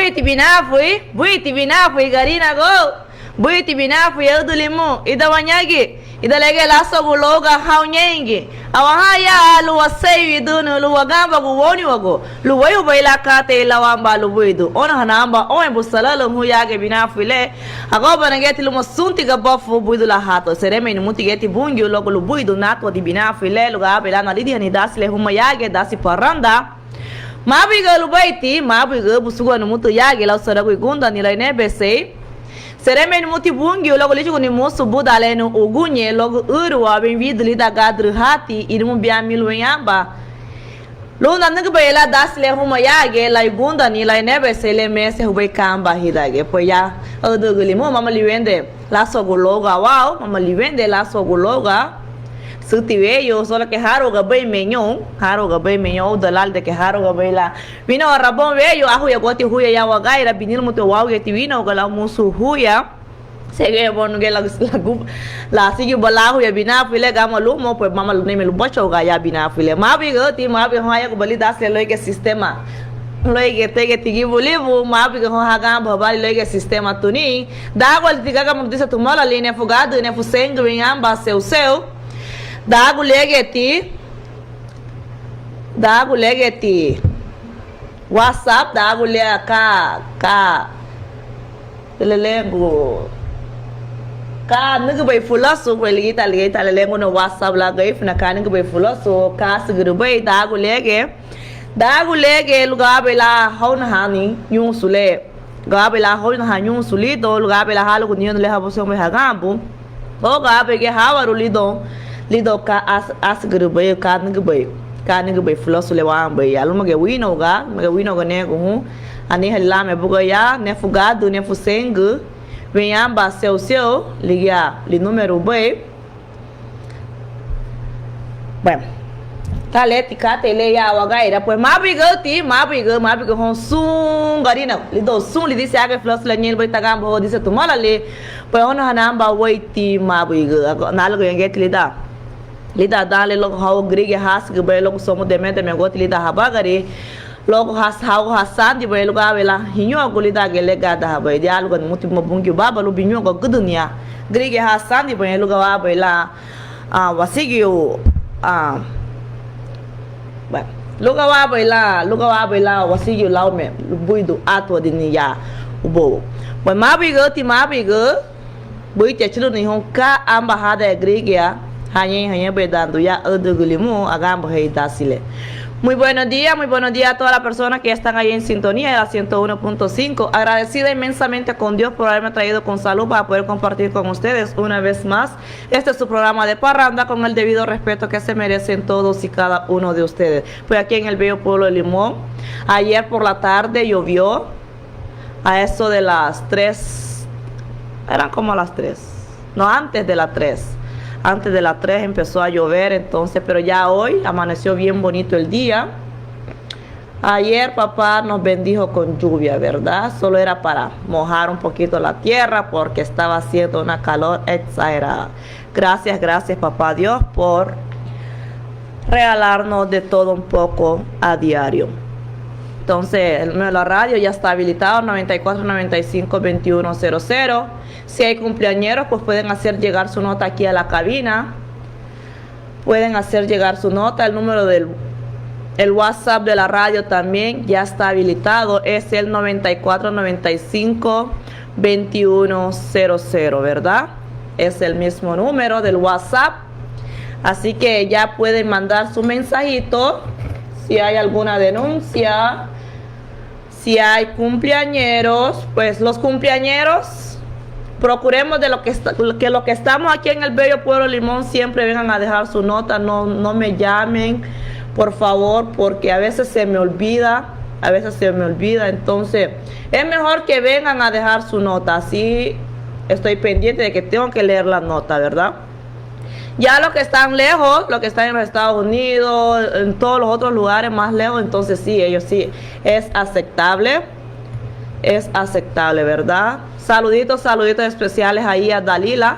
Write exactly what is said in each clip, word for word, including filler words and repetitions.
Buiti binafui, buiti binafui Garinagu, buiti binafui Aüdülimu, ida wañagi, ida ligía lásuagun lóuga hau ñéingiñe. Awaha ya lun waseiwidunun, lun waganbagun wóuniwagu, lun wéihubei lan katei lau aban lubuidun. Óunaha aban óunwenbu salaü lau hun yagiñe binafui le. Aguabana giñeti luma Súnti Gabafu, buidu lan hatoun. Seremei numuti giñeti Bungiu luagu lubuidun nátuadi binafui le, lun gayarabei lan nalidihani dasi le huma yagiñe, dasi paranda. Mábuiga lubeiti, mábuiga busuguaü numutu yagiñe lau saragu ugundani, lau inebesei. Seremei numuti Bungiu luagu líchuguni musu buda lenu uguñe luagu ürüwa wein widü lidan gádürü hati, irumu bián milu wein aban. Lun nanügübei lan dasi le huma yagiñe, lau ugundani, lau inebesei le mesehubei kanba hídangiñe. Pues ya, Aüdügülimu, mama liwende lásuagun lóuga wau, mama liwende lásuagun lóuga. Süti weyu, solo que hárugabei meñoun, hárugabei meñoun, óuda lan de que hárugabei lan. Wina wa rabon weyu, ahuyaguati huya ya wagaira, bini lumuti wawageti wina wa lau musu huya. Según, bueno, giñe lagu, lagu, lasigiba lan ahuya binafui le, gama lumoun, pues mama luneme lubachouga ya binafui le. Mábuiga ti, mábuiga houn hayaguba lidan dasi le luéigiñe sistema. Luéigiñe teige tigibu libu, mábuiga houn haganbahabalin luéigiñe sistema tuni. Dagualiti gagama disa tumalali, nefu gádürü, nefu seingü, wein aban, seu, seu. Dagu liegeti, dagu liegeti WhatsApp, dagu liegeti ka, ka, lelelengu, ka nügübei fulasu, pues ligía, ligía, lelelengu na WhatsApp lan Garifuna, ka nügübei fulasu, ka asügürübei, dagu liegeti, dagu liegeti, lun gayarabei lan hóunahani ñunsu le. Gayarabei lan hóunaha ñunsu lidoun, lun gayarabei lan háluguni ñunsu le habusenbei haganbun. O gayarabei giñe háwaru lidoun, lidoun ka as, asügürübei, ka nügübei, ka nügübei fulasu le wamabei ya. Lúmagiñe wínouga, lúmagiñe wínouga nege hun, anihali lanme buga ya, nefu gádürü, nefu seingü, wein aban, seu, seu, ligía linúmerubei. Bueno, ta leti katei le ya wagaira, pues mábuiga ti, mábuiga, mábuiga houn sun Garinagu, lidoun sun lidisi agei fulasu le ñein lubéi taganbun houn dise tumalali, pues óunaha aban weiti mábuiga, agu, nálügüñein giñeti lidan, lidan dan le luagu hau gürigia hásügübei, luagu somu demedemeguati lidan habagari, luagu has, hau hasandibei, lun gayarabei lan hiñuagu lídangiñe le gadahabei, diálogo numuti buma Bungiu Baba lun biñuagua guduniña. Gürigia hasandibei, lun gayarabei lan, ah, wasigiu, ah, bueno, lun gayarabei lan, lun gayarabei lan wasigiu laume lubuidun átuadi ni ya ubouagu. Pues mábuiga ti, mábuiga. Buiti achülürüni houn ka aban hádangiñe gürigia, ha ñein hañein bei dandu ya Aüdügülimu aganbahei dasi le. Muy buenos días, muy buenos días a todas las personas que ya están ahí en sintonía de la ciento uno punto cinco. Agradecida inmensamente con Dios por haberme traído con salud para poder compartir con ustedes una vez más este su programa de parranda con el debido respeto que se merecen todos y cada uno de ustedes. Pues aquí en el bello pueblo de Limón, ayer por la tarde llovió, a eso de las tres, eran como las tres, no, antes de las tres, antes de las tres empezó a llover, entonces, pero ya hoy amaneció bien bonito el día. Ayer papá nos bendijo con lluvia, ¿verdad? Solo era para mojar un poquito la tierra porque estaba haciendo una calor exagerada. Gracias, gracias, papá Dios, por regalarnos de todo un poco a diario. Entonces, el número de la radio ya está habilitado, noventa y cuatro, noventa y cinco, veintiuno cero cero. Si hay cumpleañeros, pues pueden hacer llegar su nota aquí a la cabina. Pueden hacer llegar su nota. El número del, el WhatsApp de la radio también ya está habilitado. Es el noventa y cuatro, noventa y cinco, veintiuno cero cero, ¿verdad? Es el mismo número del WhatsApp. Así que ya pueden mandar su mensajito. Si hay alguna denuncia, si hay cumpleañeros, pues los cumpleañeros, procuremos de lo que esta-, que lo que estamos aquí en el bello pueblo Limón siempre vengan a dejar su nota, no, no me llamen, por favor, porque a veces se me olvida, a veces se me olvida. Entonces, es mejor que vengan a dejar su nota, así estoy pendiente de que tengo que leer la nota, ¿verdad? Ya los que están lejos, los que están en los Estados Unidos, en todos los otros lugares más lejos, entonces sí, ellos sí, es aceptable, es aceptable, ¿verdad? Saluditos, saluditos especiales ahí a Dalila.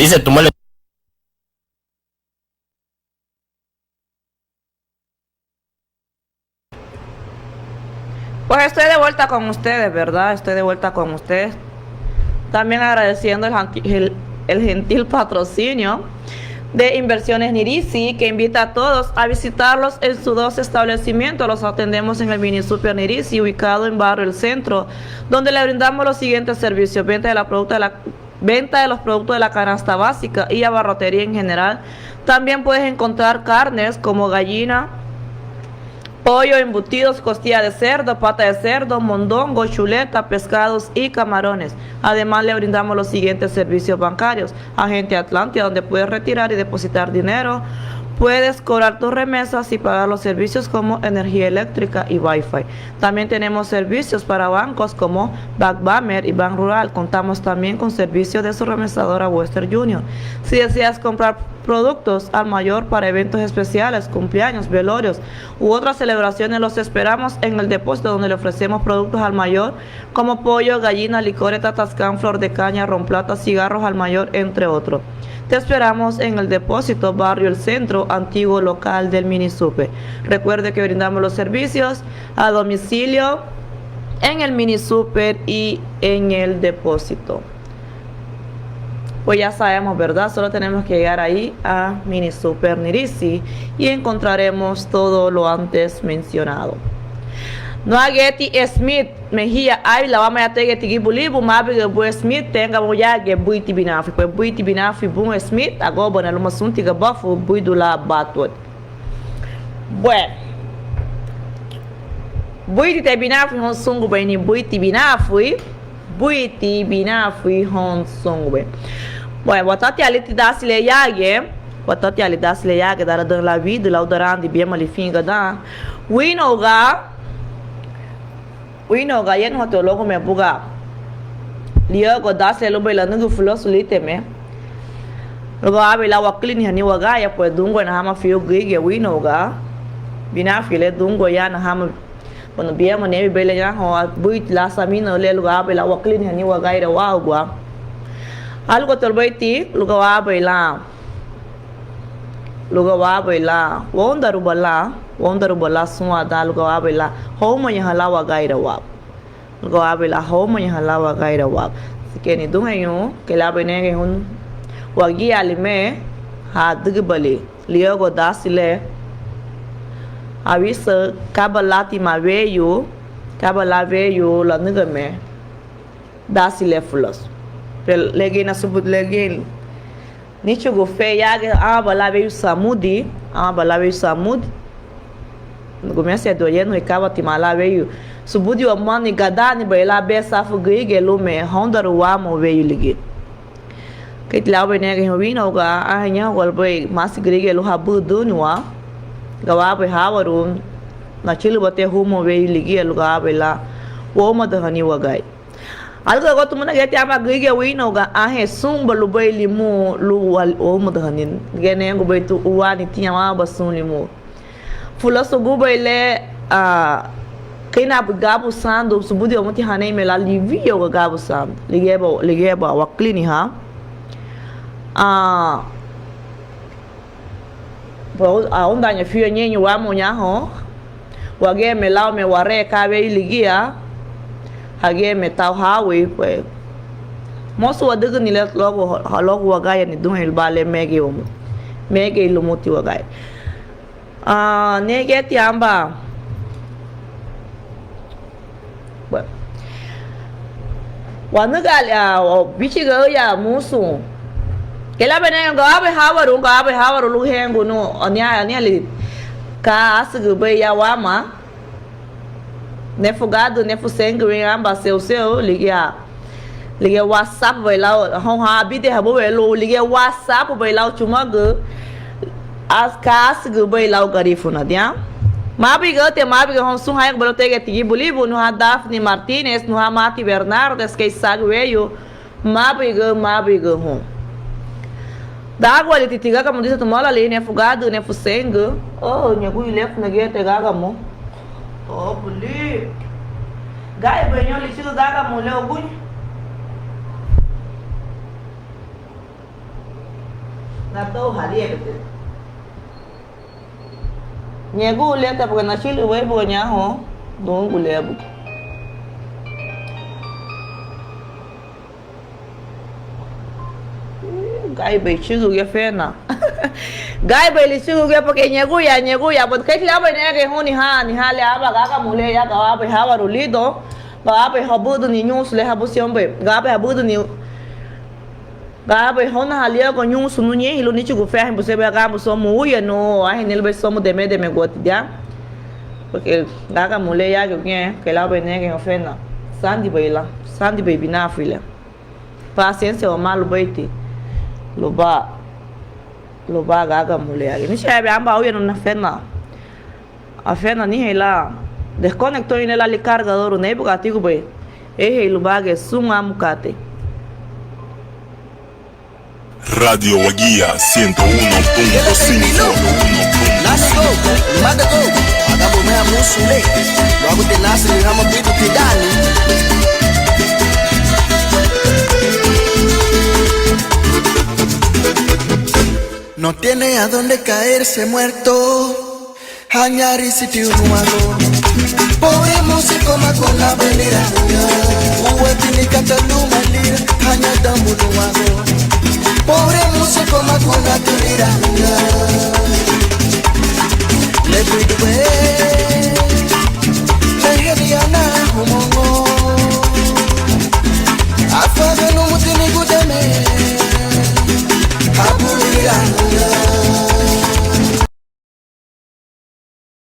Dice, tumale Pues estoy de vuelta con ustedes, ¿verdad? Estoy de vuelta con ustedes. También agradeciendo el, el gentil patrocinio de Inversiones Nirisi, que invita a todos a visitarlos en sus dos establecimientos. Los atendemos en el Mini Super Nirisi, ubicado en Barrio El Centro, donde le brindamos los siguientes servicios: venta de la producta de la venta de los productos de la canasta básica y abarrotería en general. También puedes encontrar carnes como gallina, pollo, embutidos, costilla de cerdo, pata de cerdo, mondongo, chuleta, pescados y camarones. Además, le brindamos los siguientes servicios bancarios: agente Atlántida, donde puedes retirar y depositar dinero. Puedes cobrar tus remesas y pagar los servicios como energía eléctrica y Wi-Fi. También tenemos servicios para bancos como Bac Bamer y Ban Rural. Contamos también con servicio de su remesadora Western Union. Si deseas comprar productos al mayor para eventos especiales, cumpleaños, velorios u otras celebraciones, los esperamos en el depósito, donde le ofrecemos productos al mayor como pollo, gallina, licores, tatascan, flor de caña, ron plata, cigarros al mayor, entre otros. Te esperamos en el depósito, Barrio El Centro, antiguo local del Mini Super. Recuerde que brindamos los servicios a domicilio, en el Mini Super y en el depósito. Pues ya sabemos, ¿verdad? Solo tenemos que llegar ahí a Mini Super Nirisi y encontraremos todo lo antes mencionado. Nuageti Smith Mejía Ávila, wámaya tege tigibu libu, mábiga bu Smith, tenga mu yage buiti binafi, pues buiti binafi bu Smith, agoba na luma sunti gabafu, buidu la batuat. Bueno. Buiti te binafi houn súngubei ni, buiti binafi, buiti binafi houn súngubei. Bueno, watatiali ti dasi le yage, watatiali dasi le yage, dara dan la widu, lau darandi biama li finga dan. Wino ga, Wino ga, yenu hatu logu me buga. Liagu dasi lubei lanügü fulasu líteme. Luga wabei la wakülini hani wagaya, pues dungua nahama fiu güige wino ga. Binafi le dungua ya nahama. Bueno, biama nebi bei le ñaho, buiti la samina le luga wabei la wakülini hani wagaira wagua. Aluga tolbei ti, luga wabei la. Luga wabei la, wondaruba la, wondaruba la súnwandan luga wabei la, hóumañaha la wagaira wagu. Luga wabei la, hóumañaha la wagaira wagu. Así que niduheñu, kei labei nege hun, wagía lime, ha dügübali, liagu dasi le, awisa, kaba látima weyu, kaba la weyu, lanügame, dasi le fulasu. Pero legei na subu, legei Nichugu fe yage, amaba lan weyu samudi, amaba lan weyu samudi. Gumese dua yenu ikaba tima lan weyu. Subudi wamani gadani bei lan be safu gürigia lume, hondaru wamu weyu ligi. Kei ti lau bei nege wina uga, anhein ñahu gal bei masi gürigia lu habu duniwa. Gawa bei hawaru, nachilu bate humo weyu ligi, alu gawa bei lan woma dahani wagai. Aluga gotu muna geti aba gürigia wina uga anhein sun ba lubei limu lu wal-, woma dahani. Gene ngu bei tu uani tiña waba sun limu. Fulasu gu bei le, ah, kei na gabu sandu, subudi wamuti hanei me lan liwia uga gabu sandu. Ligeba, ligeba wakülini ha. Ah, Pues, aundaña fiu añeñu wamu ñaho, wageme laume waree ka weyu ligía, hageme tau hawi, pues, mosu wadügüni le luagu, luagu wagaya niduheñu lubá le megei wamu, megei lumuti wagaya. Ah, negeti amba. Bueno. Wanüga, ah, o, bíchiga ya musu. Kei labei nege, gawabei hawaru, gawabei hawaru lun hengunu, ania, ania li, ka asügübei ya wama. Nefu gadu, nefu sengü wein amba seu seu, ligía. Ligía WhatsApp bei lau, houn ha abide habu welu, ligía WhatsApp bei lau chumagü, as-, ka asügübei lau garifuna, dian. Mábuiga tia, mábuiga houn sun hayagu belu tege tigibu libu, nuha Daphne Martínez, nuha Mati Bernardes, kei sagü weyu, mábuiga, mábuiga houn. Daguali titi gagamu disa tumalali, nefu gadu, nefu sengü, oh, ñagui lefu nagete gagamu. Oh, buli. Gai beño lichilu gagamu le oguñe. Natou haliebete. Ñegu leta porque nachili wei buga ñaho, dungu lebu. Gáibei chügügiñe fena. Gáibei lichügügiñe, porque ñeguya, ñeguya. Bueno, keiti liabei nege hun anihán, anihán le aban gágamu le ya gawabei háwaru lidoun, gawabei habüdüni ñunsu le habusiónbei, gawabei habüdüni, gawabei hóunaha liagu ñunsu nun ñein lun níchugun feahin busén bei aganbu somu uye nun, anhein lubéi somu demedemeguatidia. Porque gágamu le yágiñe, kei liabei nege hun fena. Sandibei lan, sandibei binaafin le. Pasiénsia wamá lubeiti lubá, lubá gágamu le yágiñe. Nichibei aban uye nun fena. Afena anihein lan desconectó ñein le lan licargador, néibugatigubei. Éihei lubaragiñe sun amu katei. Radio Wagía ciento uno punto cinco. No tiene a dónde caerse muerto. Haña risitiu nuagu. Pobre músico magunabei lira huña. Úati ni kata luma lira. Haña dambu nuagu. Pobre músico magunabei lira huña. Le kuidube.